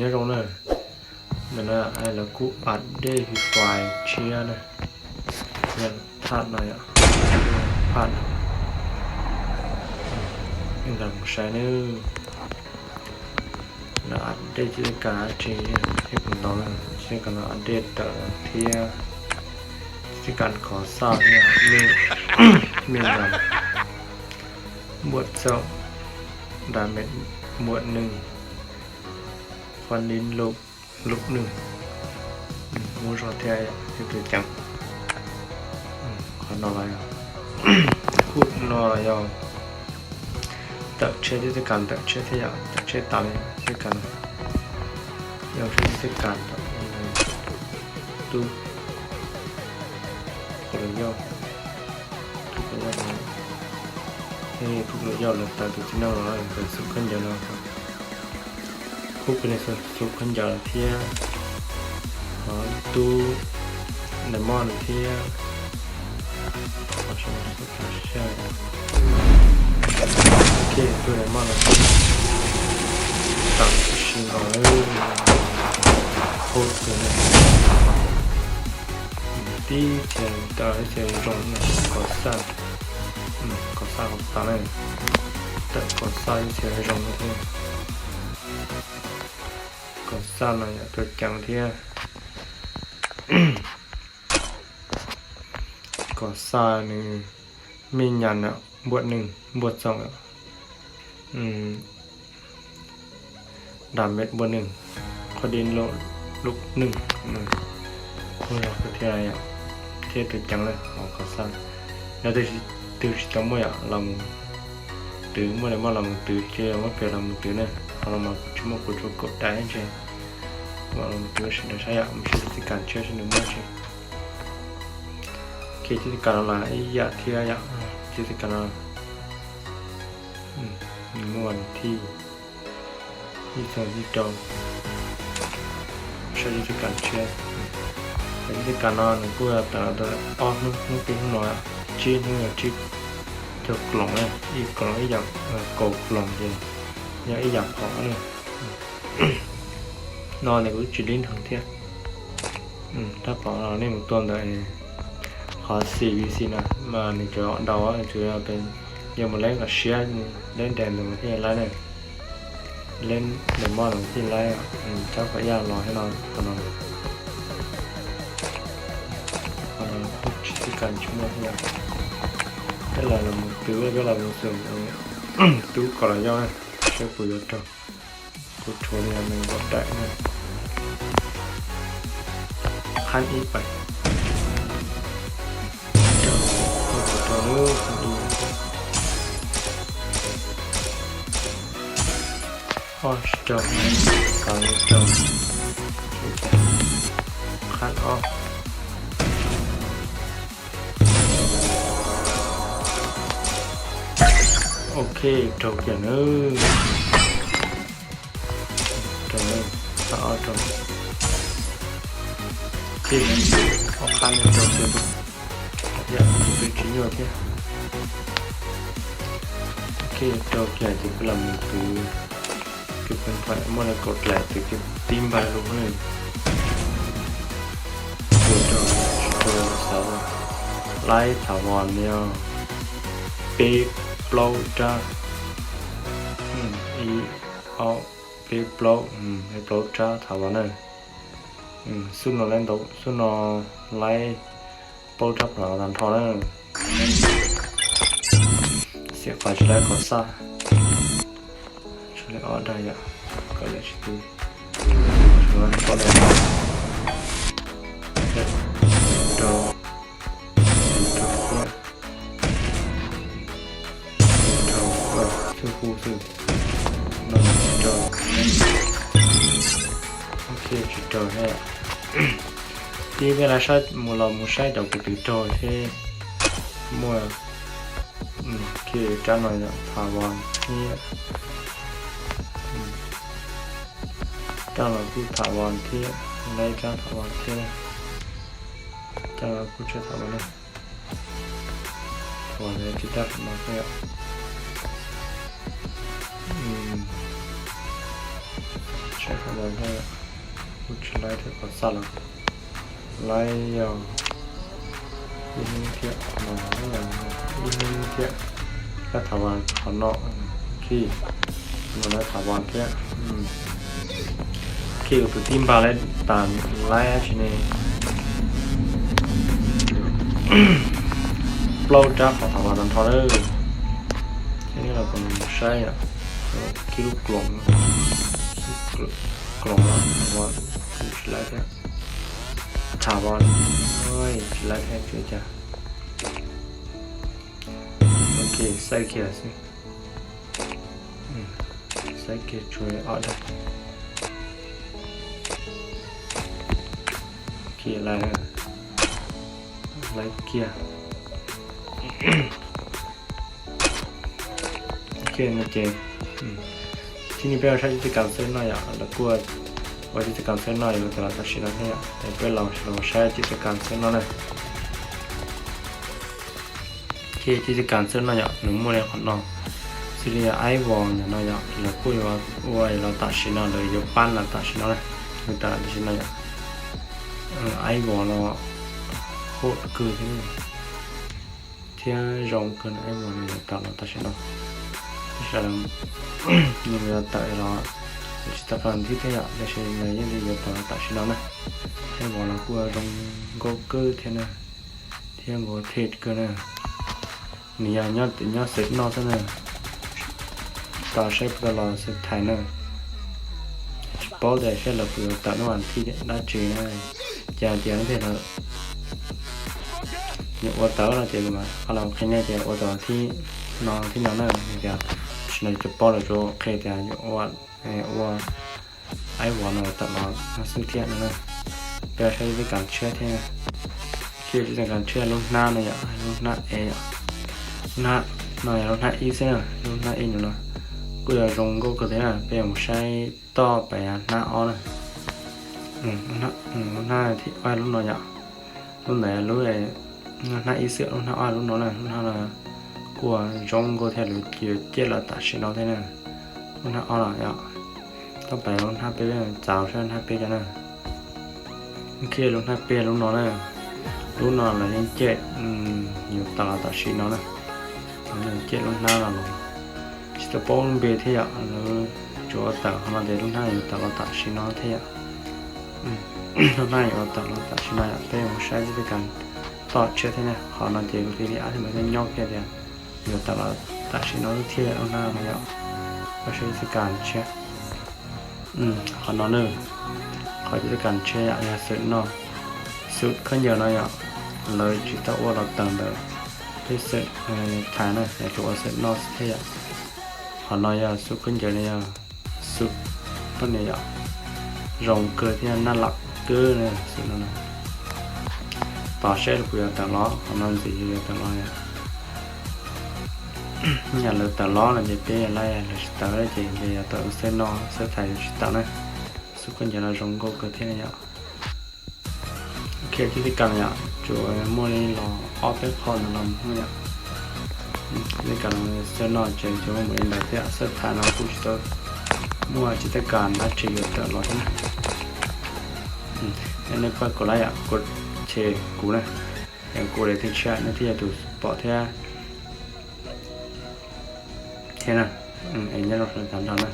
Nyob zoo na, ntawm no lawv kuj update file tshiab na, yog thaj no yom, phaj no, nkag mus saib nawb. Lawv update tsis tau dab tsi thiab kuv ntau na, tsis tau no update tawm thiab, tsis tau kov xaj thiab, mej nyas npuaj txoom, damage npuaj neeg, qhov nin lub lub neeg, muaj zog thiab yom, thiab tus ceev. Qhov no los yog, kuj no los yog tawm tshiab, tsis tau kov tawm tshiab thiab yom, tawm tshiab tas li tsis tau kov no. Yog tsis tau kov tawm tub qos los yog, tub qos los yog, tub qos los yog lawv tawm tus txiv neej los ntawm xub khaub ncaws no. Kuj pem xub khaub ncaws thiab, ho tub daim moj no thiab. Ok, tub daim moj no tawm tib si los, hauv twg ne, tib txhia tawm ib txhia zoo, kov xaj, kov xaj kov tas na, tawm kov xaj ib txhia zoo thiab. Kov xaj no yog tus ceev thiab. Kov xaj nws mej nyas npuaj neeg npuaj txoom, damage npuaj neeg, qhov nin lub neeg, muaj zog thiab, thiab tus ceev na, ho kov xaj. Yog twg tsis tau muaj yom los mus twv, muaj daim moj los mus twv, tsis muaj pem los mus twv na, ho los mas kuv tsis muaj kuv tsuas kaum daim ntse, los mus twv sawv daws saib yom, mus saib tsis tau kov tshiab seb nws muaj tsi. Ok, tsis tau kov no los ib yam thiab yom, tsis tau kov no nws muaj vas thij ib txog ib rau, saib tsis tau kov tshiab. Tsis tau kov no nws kuj tawm tau ob hnub, hnub pib hnub no, tsib hnub yog tsib caug kloos na, ib kloos ib yam, kaum kloos ces yog ib yam phom na. No nws kuj tsis lib nrog thiab. Rab phom no nej mus tua ntawm qhov C V C no mas nws tsuas ntau, nws tsuas yog mus leb kom siab, leb nres ntawd mas thiaj laib na. Leb nres moj ntawd thiaj laib, rab phom yaj los thiab no, qhov no, qhov no kuj tsis tau kov tsis muaj thiab. Peb los los mus twv, peb los mus xwm tub kos los yoj na, saib puas yuav raug. Kuv rhuav li nws nkaum daim na. Qhab ib pais. Raug, kuv rhuav lub qhab ib. Ob tsis raug, kav li raug. Qhab ob. Ok, raug kiag na. Raug, qhab ob raug. Tib ob qhab no raug kiag, yam tsis nyuaj thiab. Ok, raug kiag ces peb los mus twv. Kis pes nthaim muaj li kaum dlaim twv kis tib npag lug na. Tus rau, rau xav laib thav vas no peb plaub rab. Ib, ob, peb plaub, peb plaub rab thav vas na. Xub no laib ntau, xub no laib plaub rab phom tag nrho na. Xiam qhov tsis laib kov xaj. Tshuav li ob dag yom, kov yam tsis tu. Tshuav li ob dag. Rau, rau, rau, rau, xwb hu xwb. No, rau. Ok, tsis raug thiab. Tib peb lawv saib mus los mus saib cov kuv twv raug seb muaj. Ok, rab no yog thav vas thiab. Rab no kuj thav vas thiab, laib rab thav vas thiab. Rab no kuj tshaj thav vas na. Thav vas tsis rab no thiab. Saib qhov no thiab, kuj tsis laib thiab, qhov xaj los laib yog ib hnub thiab, qhov no yog ib hnub thiab, laib thav vas qhov no, khi, qhov no laib thav vas thiab, khi kuv tus tij npag laib tas laib dab tsi ne. Plaub rab qhov thav vas tag nrho lawm. Thiab los saib yom, khi lub kloos, kloos los tsis laib thiab, thav vas tsis laib thiab, tsis ua cas. Ok, xaib kiag xwb. Xaib kiag tsuas ob dag. Kiag laib, laib kiag. Ok no ces, thiab nej peb saib cov txij kas xwb no yom, lawv kuj ua cov txij kas xwb no yuav tawm los tam sim no thiab yom, es peb los los saib cov txij kas xwb no na. Ces cov txij kas xwb no yom, nws muaj li qhov no, xws li Aib Vos ntawm no yom, lawv kuj yuav ua los tam sim no, lawv yuav pab los tam sim no na, yuav tawm los tam sim no yom. Aib Vos no hot kawg thiab, thiab zoo kawg, Aib Vos no yuav tawm los tam sim no. Tab sis nws yuav tawm los tsis tau qab thib thiab yom, tab sis nws yeej li yuav tawm los tam sim no na. Aib Vos no kuj zoo nkauj kawg thiab na, thiab nkaus thiab kawg na. Nws yog nyob tim nyob xwm noj xwb na, tos saib puas tau los xwm thaiv na. Tsis paub tias saib lawv puas yuav tawm lub vas thib dab tsi na. Ces hais tias lub tiag lawm, yuav ua tawm no ces qhov los qhia nej tias ua tawm thib no thib no na, tias tsis no tsis paub, lawv tsuas qhia tias yuav ua, ua Aib Vos no tawm los no xwb thiab no na. Peb saib cov txij kas tshiab thiab. Cov txij kas tshiab lub hnab no yom, lub hnab E yom, lub hnab no yog lub hnab ib xwb na, lub hnab ib no kuj yuav zoo nkauj kawg thiab na. Peb yuav mus saib toj pem hnab ob na. Lub hnab thib ob lub no yom, lub ntawd lub, lub hnab ib xwb, lub hnab ob lub no na, lub hnab no kuj zoo nkauj thiab, lawv yuav ciaj los tam sim no thiab na. Lub hnab ob los yom, toj pem lub hnab peb, txav saib hnab peb cov na. Khi lub hnab peb lub no na, lub no lawv yeej ciaj yuav tawm los tam sim no na. Lawv ciaj lub hnab no los tsis tau paub lub npe thiab yom, lawv tsuas ua tawm qhov no ces lub hnab yuav tawm los tam sim no thiab yom. Lub hnab yuav tawm los tam sim no yom, peb mus saib cov txij kas toj tshiab thiab na. Qhov no ces kuv tiv li ab thiab npawg nyob kiag tias yuav tawm los tam sim no lub thiab lub hnab no yom. Peb saib cov txij kas tshiab. Qhov no na, qhov cov txij kas tshiab yom, yog xwm noj, xwm khaub ncaws no yom, lawv tsis tau ua los tawm ntawm peb xwm thaiv na, lawv tsuas ua xwm noj xwb thiab yom. Qhov no yog xwm khaub ncaws no yog xwm poj niam yom, zoo kawg thiab naj lam kawg na xwm no na. Tos saib lawv puas yuav tawm los, qhov no ntxim yuav tawm los yom. Yog lawv tawm los no ces peb yuav laib, lawv tsis tawm ces ntshe yuav tawm xwb no, xwb thaiv yuav tsis tawm na. Xwb khaub ncaws no zoo nkauj kawg thiab yom. Ok, cov txij kas yom, tsuas muaj li los ob peb qho ntawd los mus yom. Cov txij kas no xwb no ces tsuas muaj li ntawd thiab, xwb thaiv no kuj tsis tau muaj cov txij kas dab tsi yuav tawm los thiab na. Yog nej pab kuv laib yom, kuv ces kuv na, yog kuv li thiaj tshiab, nej thiaj yog tus pom thiab. Thiab na, es nyob zoo tag nrho na.